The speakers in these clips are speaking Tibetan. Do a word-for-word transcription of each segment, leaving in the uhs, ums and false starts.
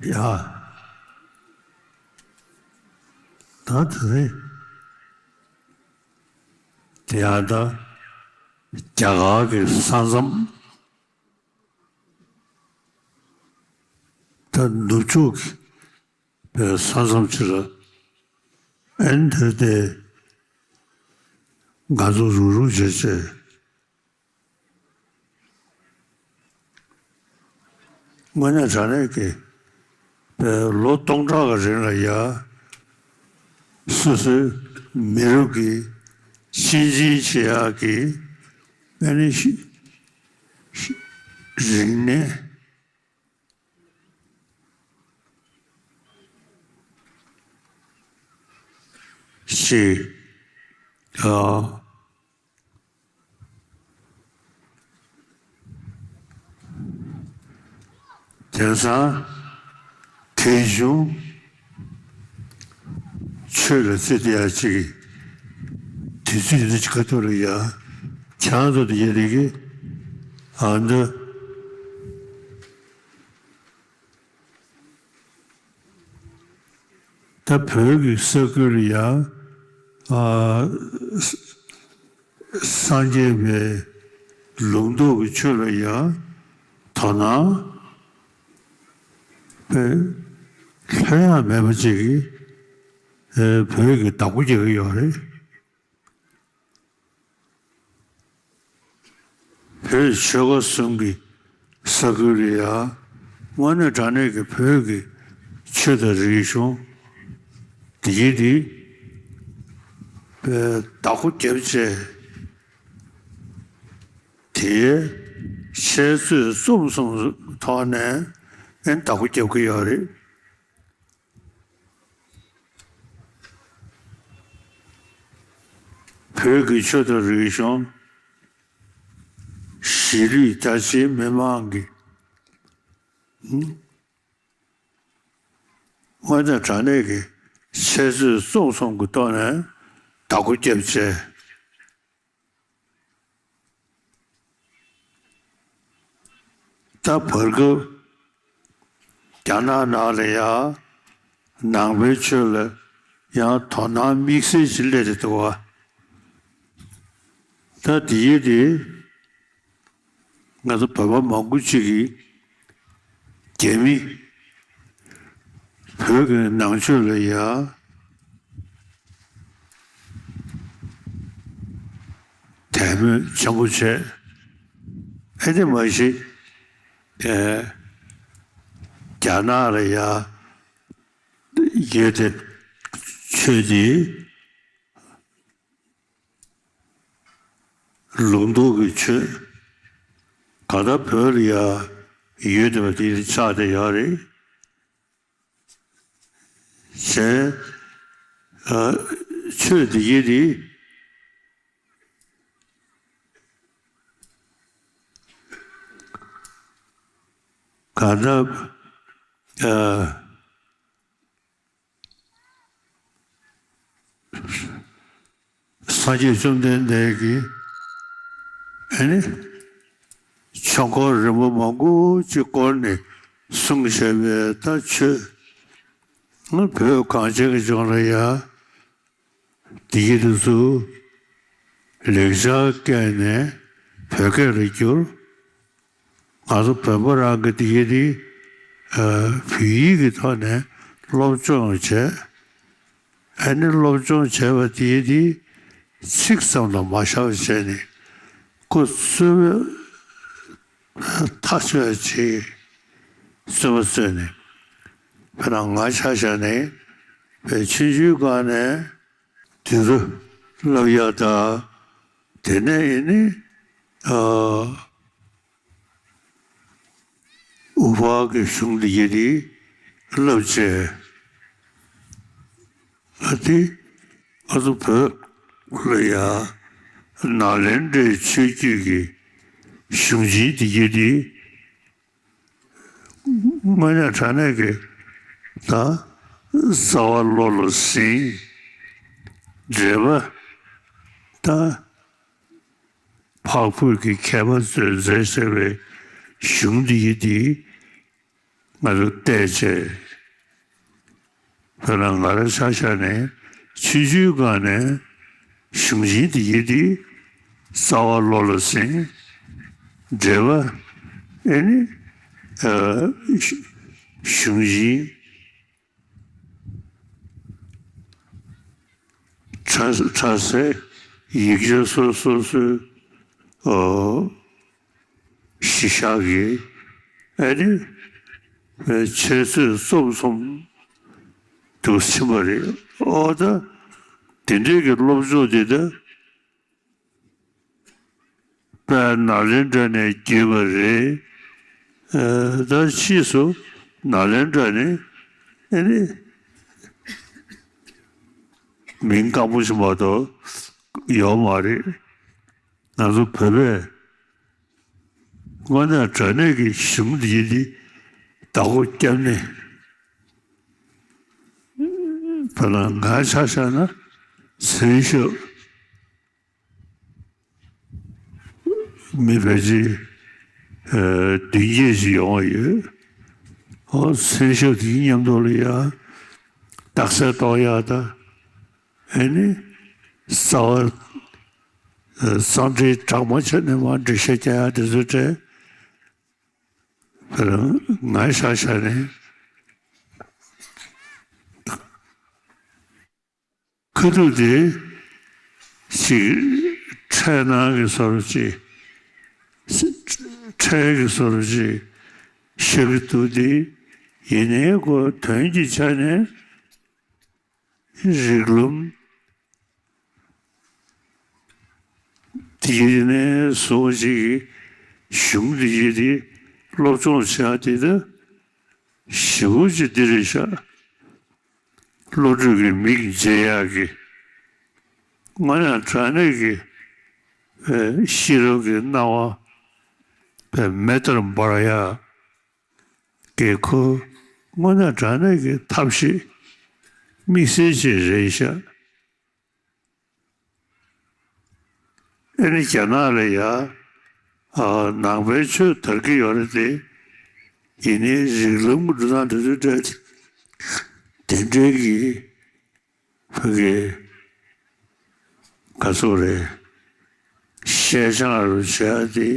ཡ། ད་དེ་རིང་དེ་ཡང་ད་རྒྱ་གར་གྱི་ས་མཚམས། ད་ནུབ་ཕྱོགས་ཀྱི་པའི་ས་མཚམས་ཕྱི་ལ་ཨན་དེར་དེ་ང་ཚོ་རུག་རུག་བྱེད་བྱེད། དངོས་གནས་དྲང་གནས་ཀྱི་པའི་ལོ་སྟོང་ཕྲག་གི་རིང་ལ་ཡ་སོ་སོའི་མི་རབས་ཀྱི་གཅེས་འཛིན་བྱེད་ཡག་གི་ཨ་ནི་ཤི་ཤི་རིག་གནས། ཞེས། ཨ། དེང་སང་གལ་ཆུང་ཆོས་ལ་བརྩི་བསྡད་ཡ་ཅིག་གི་དུས་ཚོད་འདི་ཅིག་ཁ་ཐུག་ལ་ཡ་ཆང་ཚོ་དེ་ཡ་དེ་གི་ཨ་འདི། ད་བོད་ཀྱི་ས་ཁུལ་ལ་ཡང་ཨ་སངས་རྒྱས་པའི་ལུང་རྟོགས་ཀྱི་ཆོས་ལ་ཡང་དོ་སྣང་པའི་ལྷོད་ཡངས་མེད་པ་ཅིག་གིས་ཨ་བོད་ཀྱི་བདག་པོ་རྒྱག་གི་ཡོད་རེད། བོད་ཆོལ་ཁ་གསུམ་གྱི་ས་ཁུལ་ལ་ཡང་དངོས་གནས་དྲང་གནས་ཀྱི་བོད་ཀྱི་ཆོས་དང་རིག་གཞུང་འདི་ཡིན་འདི་བདག་པོ་བརྒྱབ་བྱས། དེའི་འཆད་རྩོད་རྩོམ་གསུམ་ཐོག་ནས་ཨེ་བདག་པོ་རྒྱབ་ཀྱི་ཡོད་རེད། བོད་ཀྱི་ཆོས་དང་རིག་གཞུང་། གཞིས་ལུས་དར་ཆེན་མི་མང་གི་དངོས་གནས་དྲང་གནས་ཀྱི་འཆད་རྩོད་རྩོམ་གསུམ་གྱི་ཐོག་ནས་བདག་པོ་བརྒྱབ་བྱས། ད་བར་སྐབས་རྒྱ་ནག་ནང་ལ་ཡང་ནང་པའི་ཆོས་ལ་ཡང་དོ་སྣང་དམིགས་བསལ་ཞིག་སླེབས་ཏེ་འདུག་བ། ད་དེ་ཡིན་དེ་ང་ཚོ་བོད་པ་མང་པོ་ཅིག་གིས་རྒྱ་མི་བོད་ཀྱི་ནང་ཆོས་ལ་ཡང་དད་མོས་ཆེན་པོ་བྱས། ཨེ་དེ་མ་གཞི་ཨེ་ རྒྱ་ནག་ལ་ཡ་ཡོད་དེ། ཆོས་དེ་ལུང་རྟོགས་ཀྱི་ཆོས། ག་ད་བོད་ལ་ཡ་ཡོད་དེ་བ་དེ་ཆགས་བསྡད་ཡོད་རེད། བྱས། ཨ། ཆོས་འདི་ཡིན་ཏེ། གང་ལྟར། ཨ། སངས་རྒྱས་བཅོམ་ལྡན་འདས་ཀྱིས་ཨ་ནི་ཆོས་འཁོར་རིམ་པ་མང་པོ་ཅིག་བསྐོར་ནས་གསུངས་བཞག་པའི་ད་ཆོས། ང་བོད་གངས་ཅན་གྱི་ལྗོངས་ལ་ཡ་འདི་ཡི་དུས་སུ་ལེགས་སྦྱར་སྐད་ནས་བོད་སྐད་ལ་བསྒྱུར། ང་ཚོ་བོད་པ་རང་གི་དེ་གའི་དེ། ཨ། བོད་ཡིག་གི་ཐོག་ནས་སློབ་སྦྱོང་བྱས། ཨ་ནི་སློབ་སྦྱོང་བྱས་པ་དེ་གའི་དེ་ཚིག་ཙམ་ལ་མ་བཞག་པ་བྱས་ནས་ཁོ་གཙོ་བོ་ཐག་ཆོད་ཅིག་གཙོ་བོ་གཙོས་ནས། དཔེར་ན་ང་ཆ་བཞག་ནས་བའི་ཆུང་ཆུང་སྒང་ནས། དེ་ཚོ་བསླབ་ཡག་དང་། དེ་ནས་ཡིན་ནི། ཨ། དབུ་ཕར་གྱི་གཞུང་འདི་གའི་དེ་བསླབ་བྱས། ཨ་དེ་ང་ཚོ་བོད་ལ་ཡ་ནཱ་ལེནྡྲའི་ཆོས་བརྒྱུད་ཀྱི་གཞུང་ཆེན་འདི་གའི་དེ། དངོས་གནས་དྲང་གནས་ཀྱི་ད་རྩ་བ་བློ་ལ་ཟིན། འགྲེལ་པ་ད་འཕགས་བོད་ཀྱི་མཁས་པ་ཚོས་མཛད་བཞག་པའི་གཞུང་འདི་ཡི་འདི་ང་ཚོ་བལྟས་བྱས། དཔེར་ན་ང་རང་ཆ་བཞག་ནས་ཆུང་ཆུང་སྒང་ནས་གཞུང་ཆེན་འདི་ཡི་འདི་རྩ་བ་བློ་ལ་ཟིན། འགྲེལ་པ་ཨེ་ནི། ཨ། གཞུང་ཆེན་གྲྭ་གྲྭ་སའི་ཡིག་ཆ་སོ་སོ་སོའི། ཨོ། གཞི་བཞག་གི་ཨ་ནི་འཆད་རྩོད་རྩོམ་གསུམ་དུ་ཕྱིན་པ་རེད། ཨོ་ད་དེ་འདྲའི་གི་སློབ་སྦྱོང་དེ་ད་དཔལ་ནཱ་ལེནྡྲ་ནས་བརྒྱུད་པ་རེད། ཨ་ད་ཕྱིས་སུ་ནཱ་ལེནྡྲ་ནི་ཨ་ནི་མིང་སྐམ་པོ་ཞིག་མ་གཏོགས་ཡོད་མ་རེད། ང་ཚོ་བོད་པས་དངོས་གནས་དྲང་གནས་ཀྱི་གཞུང་འདི་ཡི་འདི་བདག་པོ་བརྒྱབ་ནས། དཔེར་ན་ང་ཆ་བཞག་ན་མཚན་ཞབས་མི་ཕལ་ཆེར་ཨ་བདུན་བརྒྱད་ཅིག་ཡོང་བ་ཡོད། ཨོ་མཚན་ཞབས་དེའི་མཉམ་དུ་ལ་ཡ་རྟགས་གསལ་གཏོང་ཡག་དང་། ཨ་ནི་རྩ་བ་ཨ་གཙང་སྦྲའི་སྦྲགས་མ་བྱས་ནས་མར་འགྲེལ་བཤད་རྒྱག་ཡག་དེ་ཚོ་སྤྲད། དཔེར་ན་ང་ཆ་བཞག་ནས་ཁ་ཐུག་དེ་ཅིག་འཕྲལ་སྣང་གི་བཟོ་འདྲ་ཅིག་འཕྲལ་གྱི་བཟོ་འདྲ་ཅིག་བཤད་ཀྱི་འདུག་སྟེ། ཡིན་ནའི་ཁོ་དོན་གྱི་ཆ་ནས་རིགས་ལམ་དེ་ནས་བཟུང་ཅིག་གཞུང་དེ་ཡི་དེ་སློབ་སྦྱོང་བྱ་དེ་ད་ཞེ་པོ་ཅིག་འདི་རེད་ཤག་བློ་གྲོས་ཀྱི་མིག་འབྱེད་ཡག་གི། དངོས་གནས་དྲང་གནས་ཀྱི་ཨེ་ཤེས་རབ་ཀྱི་སྣང་བ་པའི་མེ་ལྟར་འབར་ཡག་གི་ཁོ་དངོས་གནས་དྲང་གནས་ཀྱི་ཐབས་ཤེས་དམིགས་བསལ་ཅིག་རེད་ཤག་ཨེ་ནི་རྒྱ་ནག་ལ་ཡ་ཨ་ནང་པའི་ཆོས་དར་གྱི་ཡོད་རེད་དེ། ཡིན་ནའི་རིགས་ལམ་གྱི་འགྲོ་སྟངས་དེ་ཚོའི་གྲས་དེ་འདྲའི་གི་ཕ་གི་ག་ཚོད་རེད། ཤེས་བྱ་རུ་བྱས་ཏེ་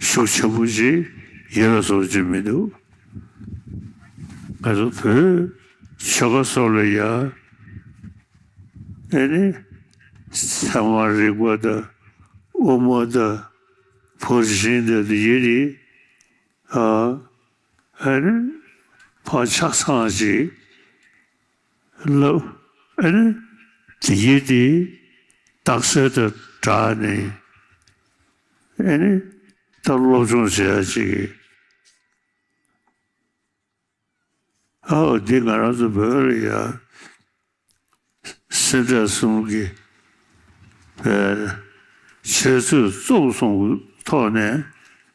ཤུགས་ཆེན་པོ་ཅིག་ཡོད་པ་བཟོ་གི་མི་འདུག་ང་ཚོ་བོད་ཆོལ་ཁ་སོགས་ལ་ཡ་ཨེ་ནི་ཚད་མ་རིག་པ་དང་དབུ་མ་དང་ཕར་ཕྱིན་དང་དེ་ཡིན་ནི་ཨ་ཨེ་ནི་ ཕར་ཆ་ཚང་ཅིག་ལབ། ཨ་ནི་དེ་ཡིན་དེ་རྟགས་གསལ་དང་སྦྲགས་ནས། ཨ་ནི་ད་སློབ་སྦྱོང་བྱེད་ཡ་ཅིག་ཨའོ། འདི་ང་རང་ཚོ་བོད་ལ་ཡ་སེ་འབྲས་གསུམ་གྱི་བའི་འཆད་རྩོད་རྩོམ་གསུམ་གྱི་ཐོག་ནས་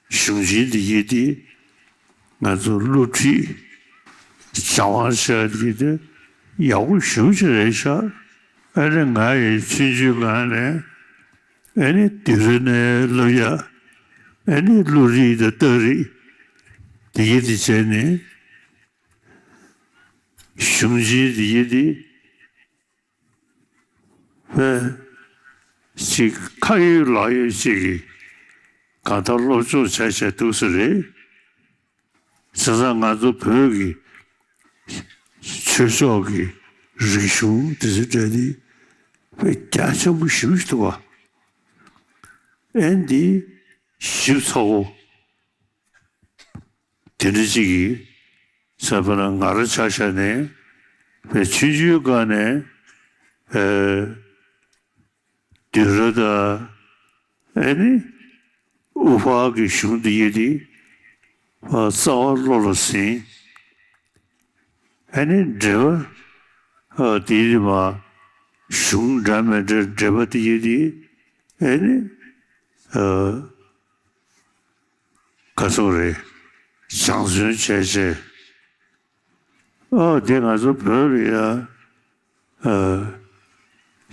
གཞུང་ཆེན་འདི་ཡི་འདི་ང་ཚོ་སློབ་ཁྲིད་སྦྱང་བ་བྱས་འདི་དེ་ཡག་པོ་ཞེ་པོ་ཅིག་རེད་ཤག་ཨ་ནི་ང་ཡི་ཆུང་ཆུང་སྒང་ནས་ཨ་ནི་དུས་རབས་ནས་སློབ་ཡ། ཨ་ནི་བློ་རིག་དང་རྟགས་རིག་དེ་ཡི་དེ་བྱས་ནས། གཞུང་ཆེན་འདི་ཡི་འདི་བས་ཅིག་ཁ་ཡོད་ལག་ཡོད་ཅིག་གིས་གང་ལྟར་སློབ་སྦྱོང་བྱས་བྱས་འདུག་ས་རེད། བྱས་ཙང་ང་ཚོ་བོད་ཀྱི་ཆོས་ཕྱོགས་ཀྱི་རིག་གཞུང་དེ་ཚོའི་གྲས་འདི་བས་རྒྱ་ཆེན་པོ་ཞེ་པོ་ཞིག་འདུག་བ། ཨེ་འདི་ཞིབ་ཚགས་པོ། དེ་འདྲ་ཅིག་གིས་ས་ཕ་ན་ང་རང་ཆ་བཞག་ནས་བས་ཆུང་ཆུང་སྒང་ནས་ཨེ་དུས་རབས་དང་ཨེ་ནི་དབུ་ཕར་གྱི་གཞུང་འདི་ཡི་དེ་ཕར་རྩ་བ་བློ་ལ་ཟིན། ཨེ་ནི་འགྲེལ་པ་ཨ་དེ་ཡི་མ་གཞུང་འདྲ་མི་འདྲ་འགྲེལ་པ་དེ་ཡི་དེ་ཨེ་ནི་ཨ། ག་ཚོད་རེད། སྦྱང་བརྩོན་བྱས་བྱས། ཨ་དེ་ང་ཚོ་བོད་ལ་ཡ་ཨ་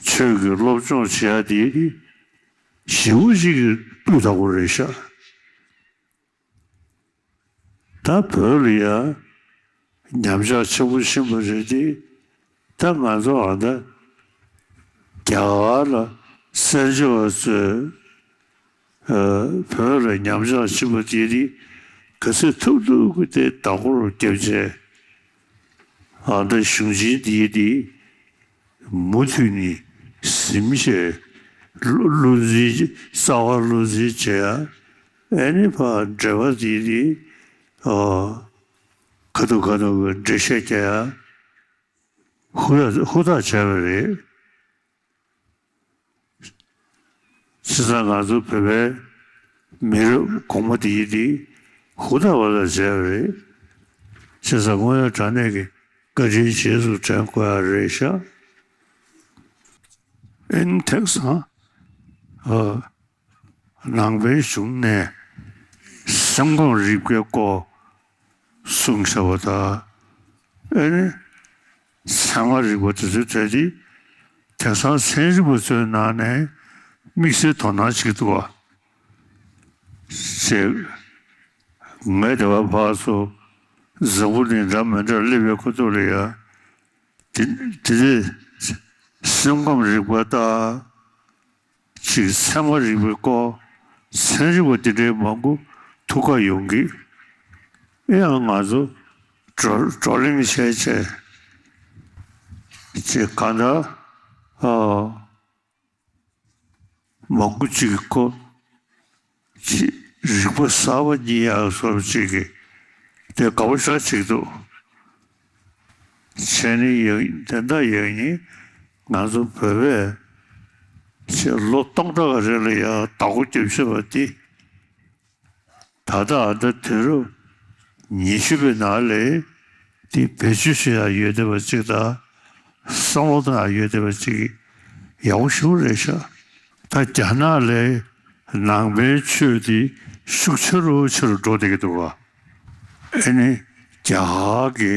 ཆོས་ཀྱི་སློབ་སྦྱོང་བྱེད་ཡ་དེ་ཞེ་པོ་ཅིག་གི་སྤུས་དག་པོ་རེད་ཤག་ད་བོད་ལ་ཡ་ཉམས་ཆག་ཆེན་པོ་ཕྱིན་པ་རེད་དེ། ད་ང་ཚོ་ཨ་ད་རྒྱ་གར་ལ་གསན་བྱ་བ་ཚོས་ཨ་བོད་ལ་ཉམས་ཆག་ཕྱིན་པ་དེ་རིགས་ག་ཚོད་ཐུབ་ཐུབ་ཀྱིས་དེ་བདག་པོར་བརྒྱབ་བྱས། ཨ་ད་གཞུང་ཆེན་འདི་དེ་མུ་མཐུད་ནས་ཟིན་བྱས་བློ་བློ་འཛིན་རྩ་བ་བློ་འཛིན་བྱས་ཡ། ཨ་ནི་ཕར་འགྲེལ་པ་དེ་དེ་ཨ་ཁ་ཐུག་ཁ་ཐུག་གི་འགྲེལ་བཤད་རྒྱག་ཡ། ཧུར་ཐག་ཧུར་ཐག་བྱས་པ་རེད། བྱས་ཙང་ང་ཚོ་བོད་པའི་མི་རབས་གོང་མ་དེ་ཡིན་དེ་ཧུར་ཐག་པ་ཐག་བྱས་པ་རེད། བྱས་ཙང་དངོས་ཡོད་དྲང་གནས་ཀྱི་བཀའ་དྲིན་རྗེས་སུ་དྲན་དགོས་ཡ་རེད་ཤག་ཨེན་ཐེག་སང་ཨ། ནང་པའི་གཞུང་ནས་སེམས་ཁམས་རིག་པའི་སྐོར་གསུངས་བཞག་པ་དང་། ཨེ་ནི་ཚད་མ་རིག་པ་དེ་ཚོའི་གྲས་དེ་དེང་སང་ཚན་རིག་པ་ཚོའི་ནང་ནས་དམིགས་བསལ་དོ་སྣང་བྱེད་ཀྱི་འདུག་བ། ཅེས་ངས་དེ་བ་ཕར་ཚུར་འཛམ་བུ་གླིང་འདྲ་མི་འདྲ་སླེབས་པའི་ཁོ་ཐོག་ལ་ཡ། དེ་དེ་རེད། སེམས་ཁམས་རིག་པ་དང་། ཅིག་ཚད་མ་རིག་པའི་སྐོར། ཚན་རིག་པ་འདི་འདྲའི་མང་པོ་ཐུགས་ཁ་ཡོང་གི། ཨེ་ཡང་ང་ཚོ་བགྲོ་བགྲོ་གླེང་བྱས་བྱས། ཅིག་གང་ལྟར་ཨ། མང་པོ་ཅིག་གི་སྐོར་ཅིག་རིག་པ་གསར་པ་རྙེད་ཡག་བཟོ་འདྲ་ཅིག་གི་དེ་དགའ་པོ་ཞེ་དྲག་ཅིག་འདུག་བྱས་ནས་ཡང་དེ་འདྲ་ཡང་ནི་ང་ཚོ་བོད་པས་ཅིག་ལོ་སྟོང་ཕྲག་གི་རིང་ལ་ཡང་བདག་པོ་རྒྱབ་བཞག་པ་འདི། ད་ལྟ་ཨ་ད་དུས་རབས་ཉི་ཤུ་པའི་ནང་ལ་དེ་བེད་སྤྱོད་བྱེད་ཡག་ཡོད་བསྡད་པ་ཅིག་དང་བསམ་བློ་གཏོང་ཡག་ཡོད་བསྡད་པ་ཅིག་ཡག་པོ་ཞེ་པོ་རེད་ཤག་ད་རྒྱ་ནག་ལ་ནང་པའི་ཆོས་དེ་ཤུགས་ཆེ་རུ་ཆེ་རུ་འགྲོ་བསྡད་ཀྱི་འདུག་ག་ཨེ་ནི་རྒྱ་གར་གྱི་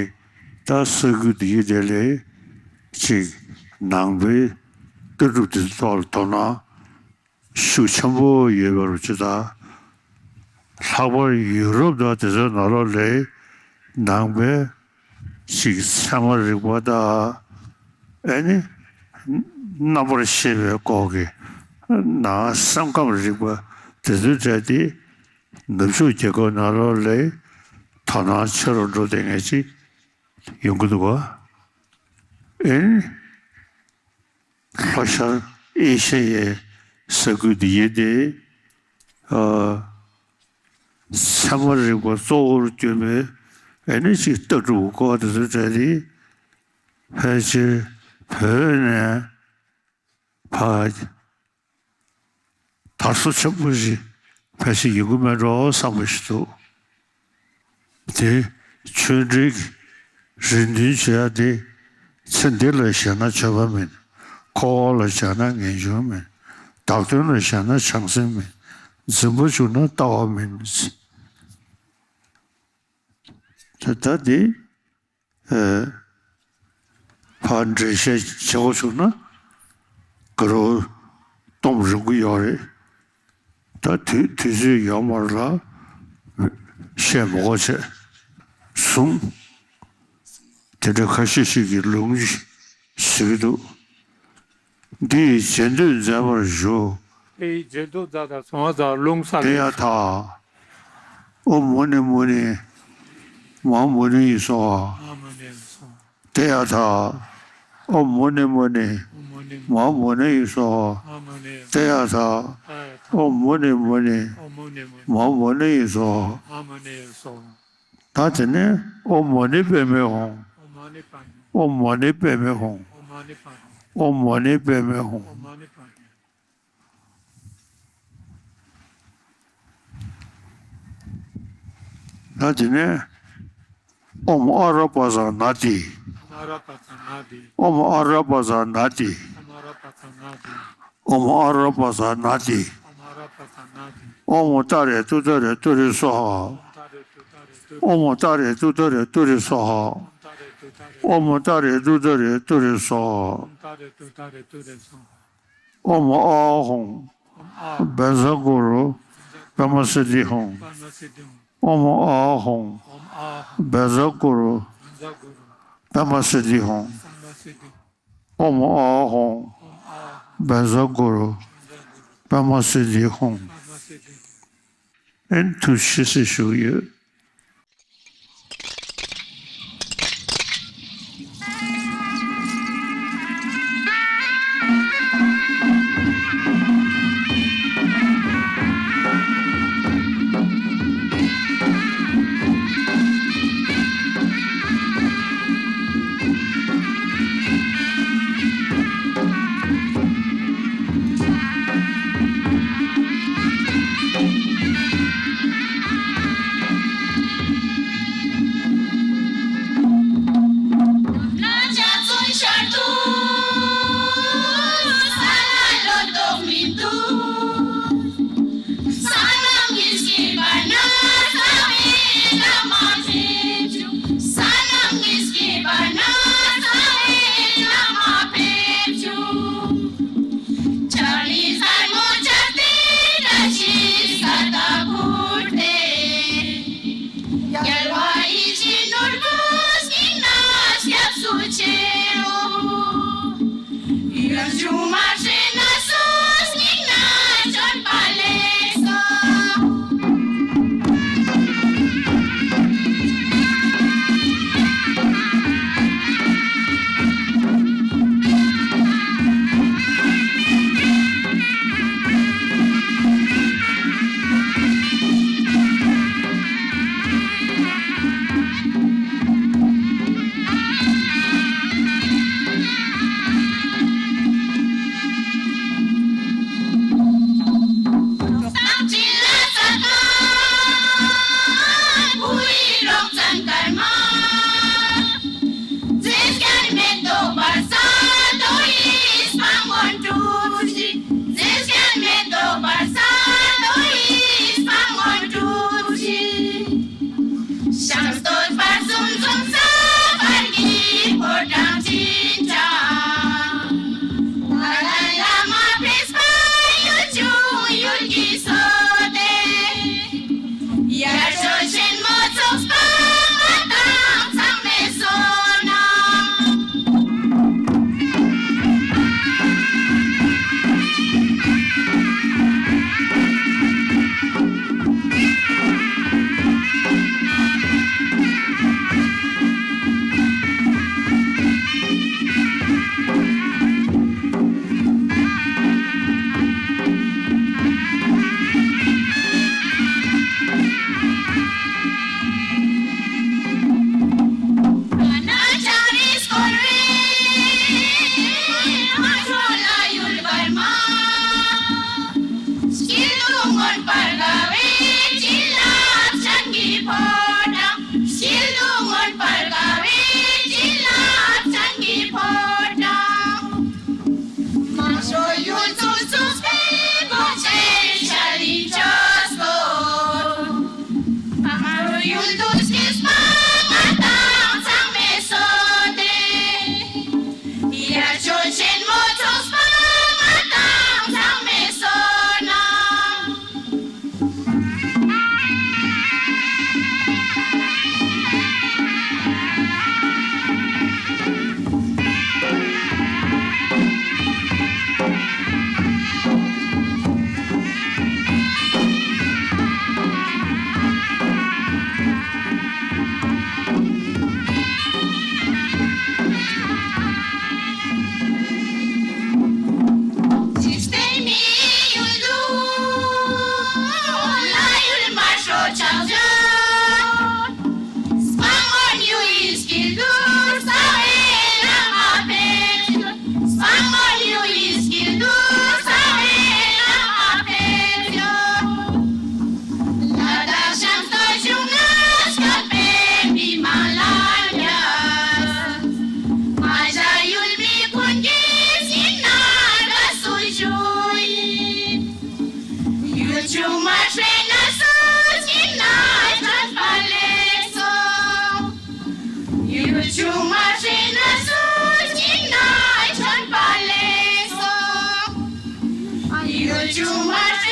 ད་ས་ཁུལ་དེ་ཡི་དེ་ལ་ཅིག་ནང་པའི་ལྟ་གྲུབ་དེ་ཚོའི་ཐོག་ལ་དོ་སྣང་ཤུགས་ཆེན་པོ་ཡོད་པ་རུ་ཅིག་དང་། ལྷག་པར་ཡུ་རོབ་དང་དེ་ཚོའི་ནང་ལོགས་ལ་ནང་པའི་ཅིག་ཚད་མ་རིག་པ་དང་། ཨེ་ནི་རྣམ་པར་ཤེས་པའི་སྐོར་གྱི་ནང་སེམས་ཁམས་རིག་པ་དེ་ཚོའི་གྲས་དེ་ནུབ་ཕྱོགས་རྒྱལ་ཁབ་ནང་ལོགས་ལ་དོ་སྣང་ཆེ་རུ་འགྲོ་བསྡད་མཁན་ཅིག་ཡོང་གི་འདུག་ག་ཨེ་ནི། ལྷོ་ཤར་ཨེ་ཤ་ཡའི་ས་ཁུལ་འདི་ཡིན་ཏེ། ཨ། ཚད་མ་རིག་པ་གཙོ་བོར་གྱུར་པའི་ ཨེ་ནི་ཅིག་ལྟ་གྲུབ་གོ་བ་དེ་ཚོ་སྤྲད་དེ་ཕལ་ཆེར་བོད་ནས་ཕར་དར་སོ་ཆེན་པོ་ཞིག་ཕལ་ཆེར་ཡོང་གི་མེད་འགྲོ་བསམ་པ་ཞིག་འདུག་དེ་ཆོས་འབྲེལ་གྱི་རེ་འདུན་བྱེད་ཡ་དེ་ཚེ་འདི་ལ་བཞེས་ན་ཆོས་པ་མིན། འཁོར་བ་ལ་བཞེས་ན་ངེས་འབྱུང་མིན། བདག་དོན་ལ་བཞེས་ན་བྱང་སེམས་མིན། འཛིན་པ་བཅུག་ན་ལྟ་བ་མིན། ད་ལྟ་འདི་ཨེ་ཕར་འགྲེལ་བཤད་བྱེད་དགོས་བྱུང་ན་དགའ་རབ་གཏོང་རིང་པོ་ཡོད་རེད། ད་དུས་དུས་ཚོད་ཡོད་མ་རེད་ལ་བཤད་མ་དགོས་བྱས་གསུངས། དེ་འདྲ་ཁ་ཤས་ཤིག་གིས་ལུང་ཞིག་ཟེར་གྱི་འདུག་འདི་ཡི་རྗེས་ཟློས་མཛད་པར་ཞུ། དེ་ཡི་རྗེས་ཟློས་མཛད་དང་གསང་བ་དང་རླུང་གསལ་དེ་ཡང་དག་ཨོཾ་མུ་ནེ་མུ་ནེ། མ་ཧཱ་མུ་ནེ་ཡེ་སྭཱ་ཧཱ། དེ་ཡང་དག་ཨོཾ་མུ་ནེ་མུ་ནེ། མ་ཧཱ་མུ་ནེ་ཡེ་སྭཱ་ཧཱ། དེ་ཡང་དག་ཨོཾ་མུ་ནེ་མུ་ནེ། མ་ཧཱ་མུ་ནེ་ཡེ་སྭཱ་ཧཱ། ད་དེ་ནས་ཨོཾ་མུ་ནེ་པདྨེ་ཧཱུྃ། ཨོཾ་མུ་ནེ་པདྨེ་ཧཱུྃ། ཨོཾ་མུ་ནེ་པདྨེ་ཧཱུྃ། ད་དེ་ནས་ཨོཾ་ཨ་ར་པ་ཙ་ན་དྷཱིཿ། ཨོཾ་ཨ་ར་པ་ཙ་ན་དྷཱིཿ། ཨོཾ་ཨ་ར་པ་ཙ་ན་དྷཱིཿ། ཨོཾ་ཏཱ་རེ་ཏུཏྟཱ་རེ་ཏུ་རེ་སྭཱ་ཧཱ། ཨོཾ་ཏཱ་རེ་ཏུཏྟཱ་རེ་ཏུ་རེ་སྭཱ་ཧཱ། ཨོཾ་ཏཱ་རེ་ཏུཏྟཱ་རེ་ཏུ་རེ་སྭཱ་ཧཱ། ཨོཾ་ཨཱཿཧཱུྃ། བཛྲ་གུ་རུ་པདྨ་སིདྡྷི་ཧཱུྃ། ཨོཾ་ཨཱཿཧཱུྃ། བཛྲ་གུ་རུ་པདྨ་སིདྡྷི་ཧཱུྃ། ཨོཾ་ཨཱཿཧཱུྃ། བཛྲ་གུ་རུ་པདྨ་སིདྡྷི་ཧཱུྃ། ཨེ་ཐུགས་རྗེ་ཆེ་ཞུ་གི་ཡོད། ཡུལ་ཆུང་མ་ཧྲེ་ན་སུ་ཅིག་ན་ཁྲོན་པ་ལེགས་སོ། ཡུལ་ཆུང་མ་ཧྲེ་ན་སུ་ཅིག་ན་ཁྲོན་པ་ལེགས་སོ། ཡུལ་ཆུང་མ་